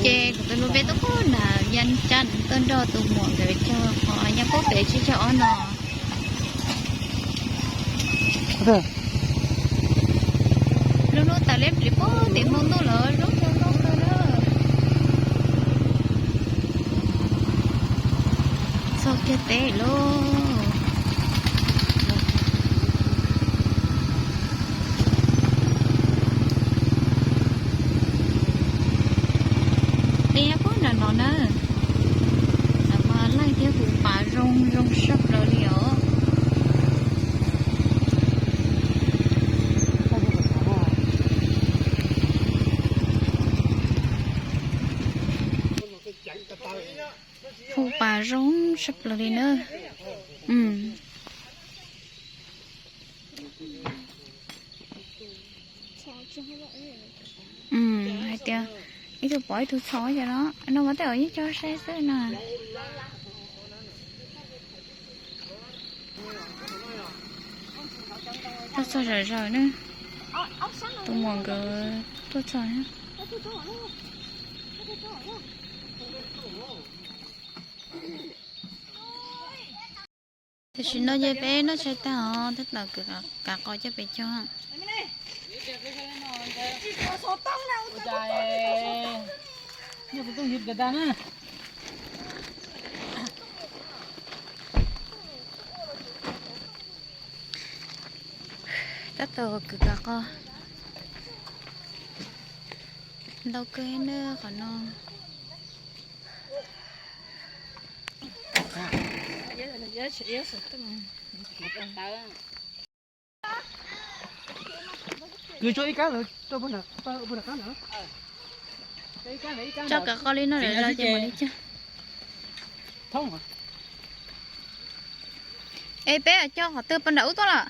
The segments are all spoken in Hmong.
Ces kuv tus lub peb tub pub na, ya caj tuaj nrog tus muam nkawd cog qhov nyob pub pem tsib caug ob no. Lub hnub tawm liab pliv pub tim hmo ntuj lawm, lub hnub ntuj lawm. Txog kiag teb lauj. Dej nyob puag nram no na. Tam mas laij thiab hu pas zoo zoo sab plaws li os. Hu pas zoo sab plaws li na. Hais tias ib tug pom ib tug txhos cov no, no mas tej zaum yeej cog saib xwb na. Tuaj txog zom zaws na, tus muam nkawd tuaj txog na. Tam sim no ces peb noj tshais tag os, tab tom kav qos coj pem cog. Tab tom kav qos ntau kawg na qhov no. Kwv tso ib kab lawm, tso kav qos li no lawm los ces mam li cog. Es peb cog qhov twg puag nram ub tuaj lawm?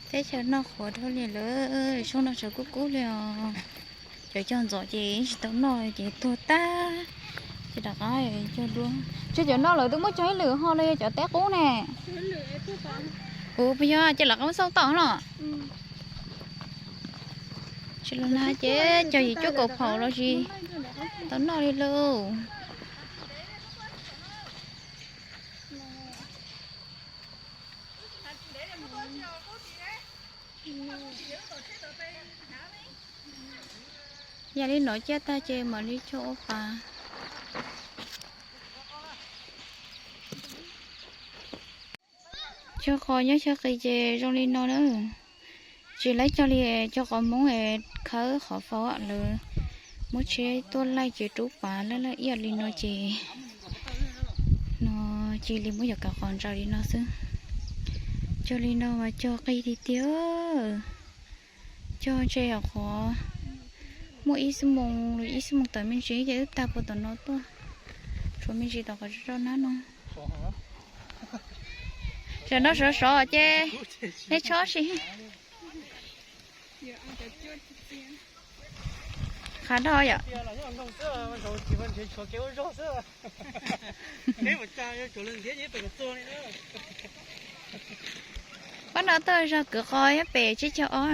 Teb chaws noj qhuav dhau li lawm, xyoo no sawv kub kub li os. Cov cog ntxov ces tsis tau noj ces tuag tag. Ces rov qab cog dua. Tseg cov no lawv twb muab cog ib lwm ho los yog cov teb qub ne? Ua puas yog ces lawv qab muab xauj tom no. Tsis los nag ces cog yim cuaj kaum phaum los tsis tau noj li lauj. Yam li no ciaj tag ces mam li cog ua pas. Cog qos nyob chaw qis ces zoo li no na. Tsis laib cog li cog qos Hmoob es khawb qhov faus lawv muab tsheb tuaj laij ces rub pas laj laj iaj li no ces no cia li muab cov kav qos ntsaws li no xwb. Cog li no mas cog qis tiag tiag. Cog ntshe yog qhov muaj ib xuab moos los ib xuab moos tawm me ntsis ces twb tag puag tom no tuaj. Tshuav me ntsis tom qhov tso nab no. Tam no sov sov ces nej tshob sim. Qhav dhau yom. Pab no tuaj zog kwv qos nyob pem tsib caug ob.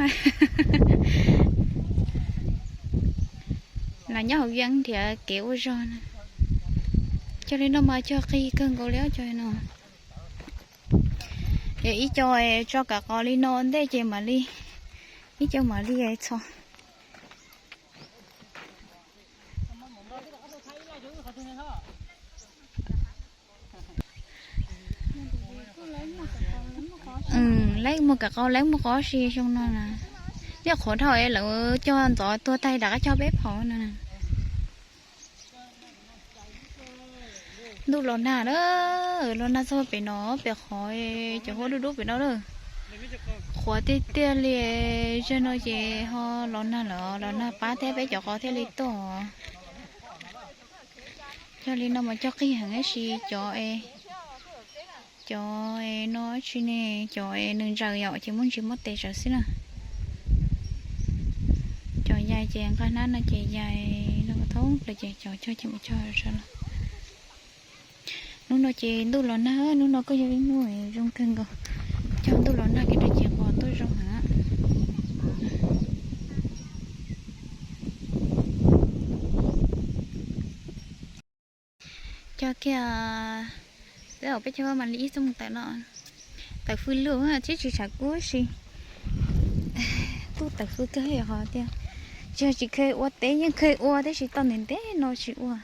Los nyob hauv yeeb nrhiav kev ua zog na. Cog li no mas cog qis kawg nkaus li os cog li no. Yog ib co tso kav qos li no ntej ces mam li, ib co mam li txhos. Lawv muag kav qos lawv muag qos si xyoo no na. Yog qhuav dhau es lawv cog ntxov tuag tag rov qab cog peb phaum no na. Ntuj los nag na, los nag txog pem no pem qhov cov huab dub dub pem no lawm. Qhuav tiag tiag li, zaum no ces ho los nag lawm, los nag pab thiab peb cov qos thiaj li tuaj. Cog li no mas cog qis heev tab sis cov, cov no tsis ne, cov nws ntsaws yom ces muaj ntsis muaj tes tsawv xwb na. Cov Ces nqa hnab no ces yais no thoob plaws ces cov cog ces mus cog sawv los. Hnub no ces ntuj los nag, hnub no kuj yog ib hnub zoo kawg nkaus. Cog ntuj los nag kiag rau ces qos tuaj zoo heev. Cog kiag, peb os peb cog mam li ib txooj tawm no. Tawm fws lug thiab tsis tshav kub si. Kuj tawm fws kawg ho tias, tsis yog tsis kheev ua teb, yeej kheev ua tab sis tau ntev ntev no tsis ua.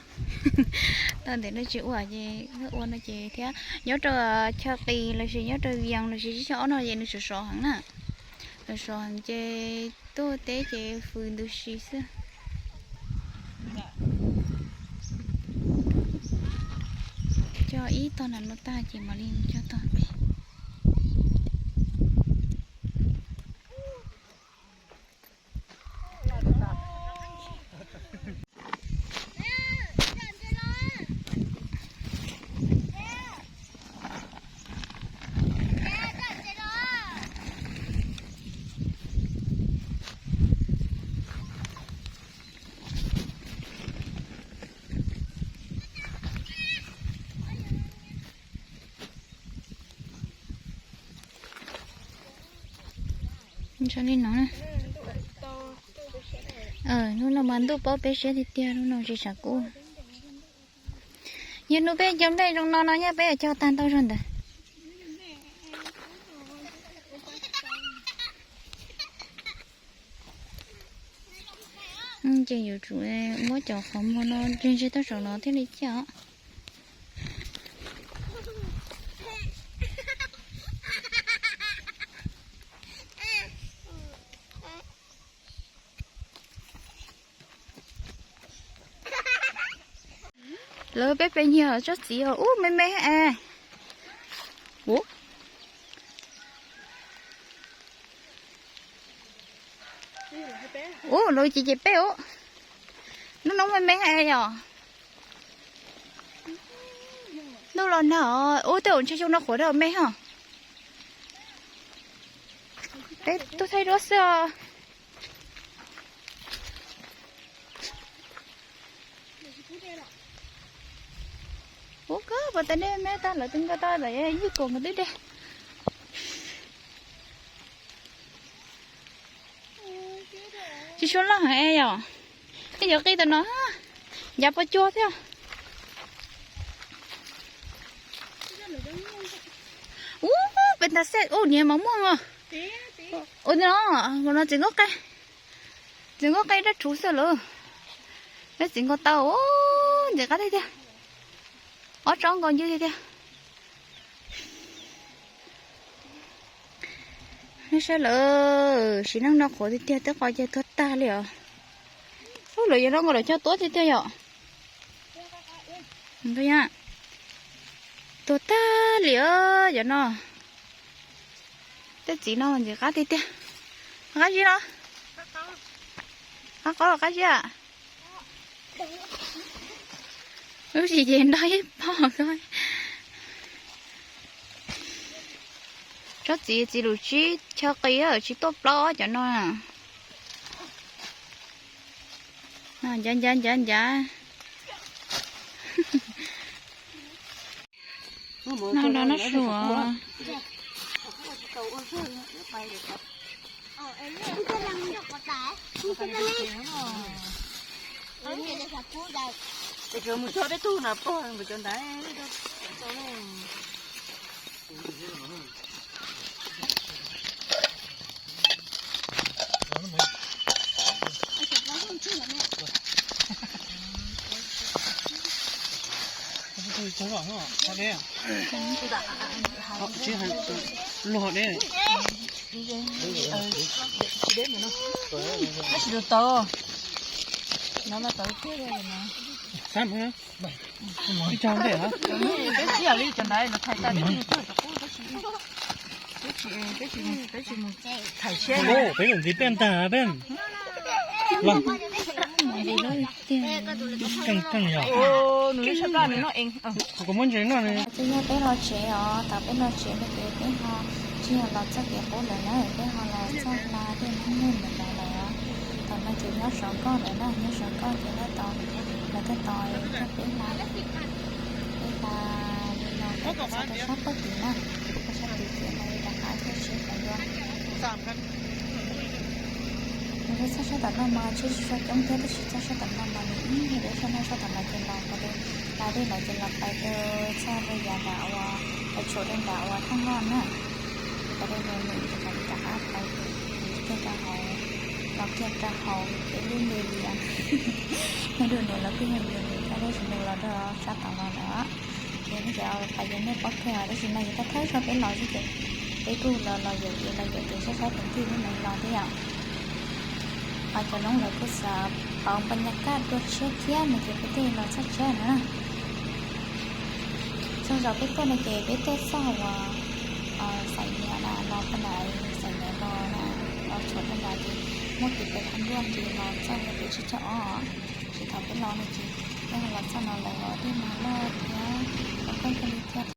Tau ntev no tsis ua ces ua no ces thiab nyob rau Chaw Qis lossis nyob rau Vias lossis Tsib Caug Ob no ces nws sov sov heev na. Sov sov heev ces tuaj teb ces fws ntws si xwb. Cog ib tog nram no tag ces mam li mus cog tog pem. Li no, hnub no mas ntuj paub peb siab tiag tiag, hnub no tsis tshav kub. Yog hnub peb cog nplej zoo no no nyob peb cog tag ntau zog ntawd. Ces yuav tsum muab cov qhov muag no ntse ntse tag saum no thiaj li ciaj os. Lawv peb pes nyiag tsob txiv os, ub me me es. Ub, lawv ces ces peb ub. Nub nub me me es yom. Ntuj los nag os, ub tej zaum ntshe xyoo no qhuav dab me os. Peb tuaj thaij duab xwb os. Ub kawg puas tas dej me tag lawv twb nkag tau lawm ywj kaus nkawd twb dej. Tsis suav loj heev es yom. Ib cov qij tam no ncav pov cuag thiab. Ub peb ntag xej ub niag mas muaj os. Ua no, no txiv nkauj qe, txiv nkauj qe dab rhuv xwb lawm. Peb txiv nkaus tau ntxim qab tiag tiag. Ob tsob nkaus ncwg tiag tiag. Nej saib lawm, sim neej no qhuav tiag tiag, twb qos ces tuag tag li os. Ub lawv yuav no nkaus lawv cog tuab tiag tiag yom. Tuag tag li os cov no. Tej txiv no ntxim qab tiag tiag. Qab zib los? Qab qaub los qab zib? Lub sij ces nrog ib pob ko. Tsob txiv txiv lus tsib chaw qis tsis tuaj plaub cov no. Ncav ncav ncav ncav. No no no suav. Es mus txog peb tug no pog mus cov ntawd. Luag deb. Tab sis tus tau, no no tau kiag no. Ib co ntej, peb sib yam li cov ntawd los thaiv tas, peb tsis mus thaiv siab, peb yuav ntxiv peb ntag peb. Los, keej keej yog. Kuv muab ntses noj. Tsis yog peb los tsev os, thaum peb los tsev no ces peb ho tsis yog los txoj kev qub lawm na, peb ho los txoj hla tej neeg ntawd lawm os. Thaum No ces nyob saum nkoj lawm na, nyob saum nkoj ces lawv tau, lawv tuaj tos coj peb hla, peb hla li no peb txog rau sab pob tim na, rau sab tid ces no li rov qab thiaj tsheb qhov dua. Nws txog sab tom no mas tsheb tsis tshua coob thiab, tab sis txog sab tom no mas nws ib yam li sab no, sab tom no ces los qhov twg, los dej lawm ces los pais rau txog rau yav nram uas, pais tshuam rau nram uas thaj loj na. Pais rau nws ces mam li rov qab pais kiag rau hauv, los kiag rau hauv peb lub npe lias. Nyob rau nws los kuj yog yus nws thiab, tab sis nws los rau sab tom no lawm. Ces no ces pais ces nej paub kawg, tab sis no ces thawj thawj zaug peb los xwb ces peb kuj los los yawm ces los yawm ces saib saib tus tij lub nees los thiab yom. Ho cov Hmoob lawv kuj xav pauv npa nyas kaj dua tshiab thiab no ces peb thiaj los txog tshiab no na. Txog zaum peb tuaj no ces peb tuaj txog uas Xais Niam na, los pab nram Xais Niam los na, los tshuam rau nrad ces muaj tus pem thaj nruab ces los txog no pem tsib caug ob. Tsis thaum peb los no ces peb ho los txog no lawm, dej mas loj thiab, los koj koj li thiab.